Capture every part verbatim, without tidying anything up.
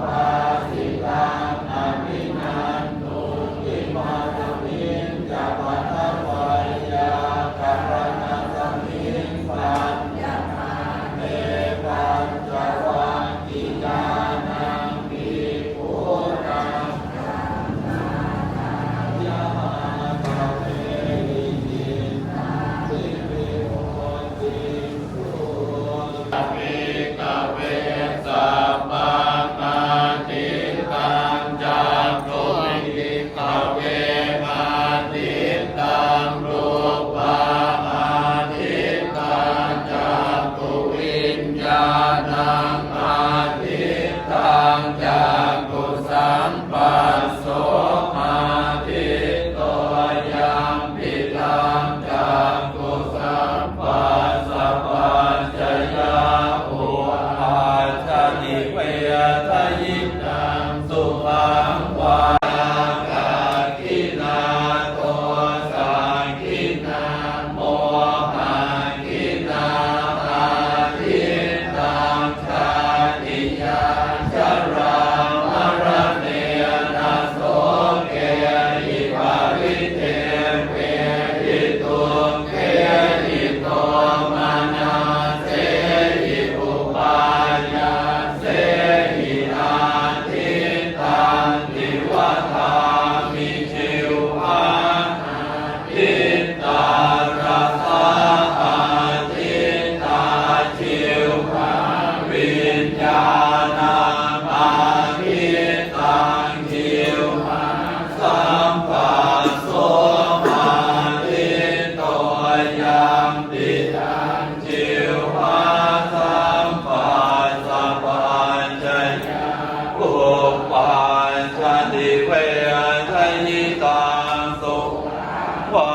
Bhāsitaṃ abhinanduṃ imasmiñca bhaddabhayyākaraṇasmiṃ bhaññamāne pañcavaggiyānaṃ bhikkhūnaṃ bhikkhave cittaṃ vibhuti. Bhikkhave sabbaṃ ādittaṃ cakkhuṃ bhikkhave ādittaṃ rūpā ādittaṃ cakkhuviññāṇaṃ ādittaṃ cakkhusamphasso āditto yampidaṃ cakkhusamphassapaccayā rūpā pacchati vedayitaṃ sukhaṃ vā dakkhiṇā dosakkhiṇā mohakkhiṇā ādittaṃ jātiyā jarāmaraṇena sokehi paridevehi dukkhehi domanassehi upāyāsehi ādittanti vadāmi. Jivhā ādittā rasā ādittā jivhāviññāṇaṃ ādittaṃ jivhāsamphasso āditto yampidaṃ jivhāsamphassapaccayā rūpā pacchati vedayitaṃ sukhaṃ vā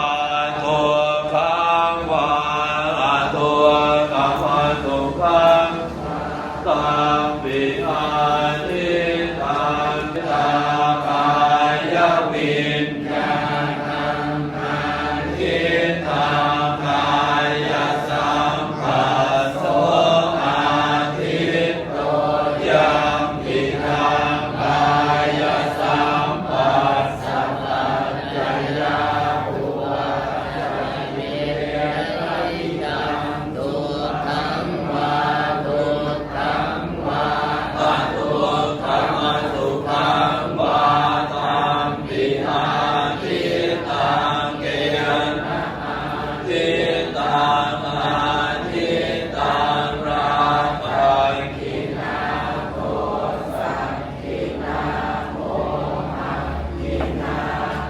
dukkhaṃ vā adukkhamasukhaṃ vā tampi ādittaṃ kāyaviññāṇaṃ ādittaṃ kāyasamphassoṃ āditto yampidaṃ kāyasamphassapaccayā rūpā pacchati vedayitaṃ sukhaṃ vā dukkhaṃ vā adukkhamasukhaṃ vā tampi ādittaṃ kena ādittaṃ ādittaṃ rāgagginā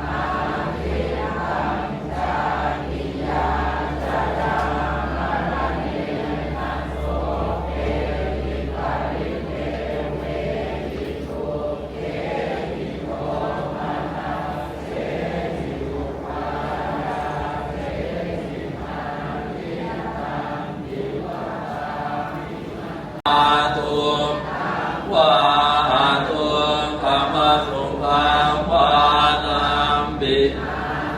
dosagginā mohagginā ādittaṃ jātiyā jarāmaraṇena sokehi paridevehi dukkhehi domanassehi upāyāsehi ādittanti vadāmi. Dukkhaṃ vā adukkhamasukhaṃ vā tampi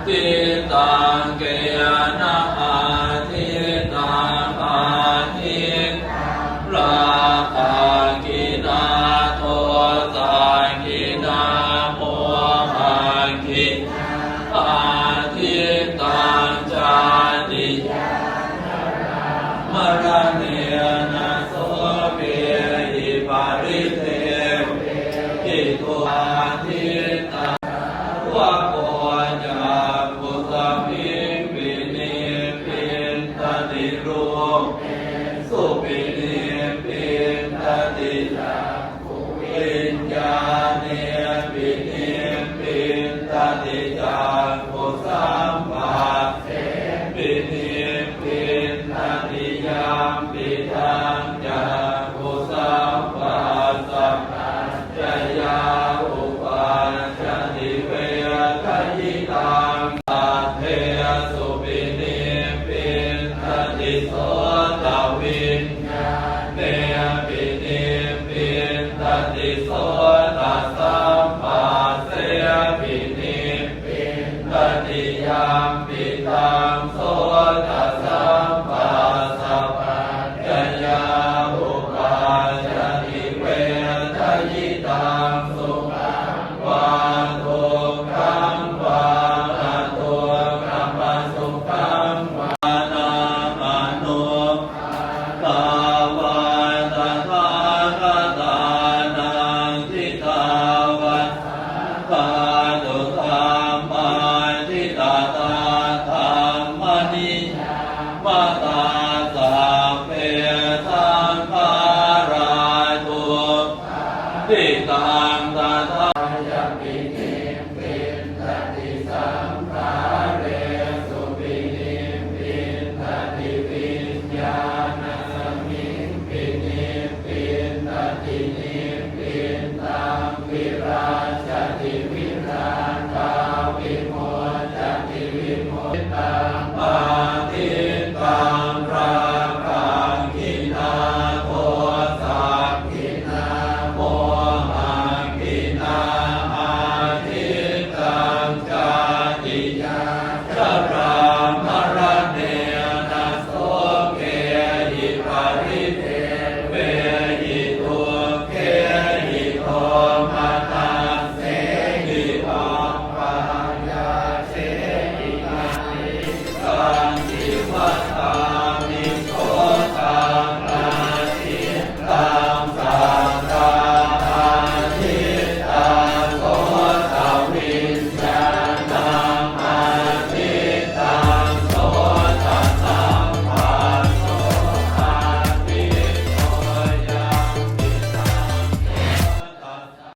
ādittaṃ kena ādittaṃ ādittaṃ rāgagginā dosagginā mohagginā ādittaṃ jātiyā maraṇena sokehi paridevehi dukkhehi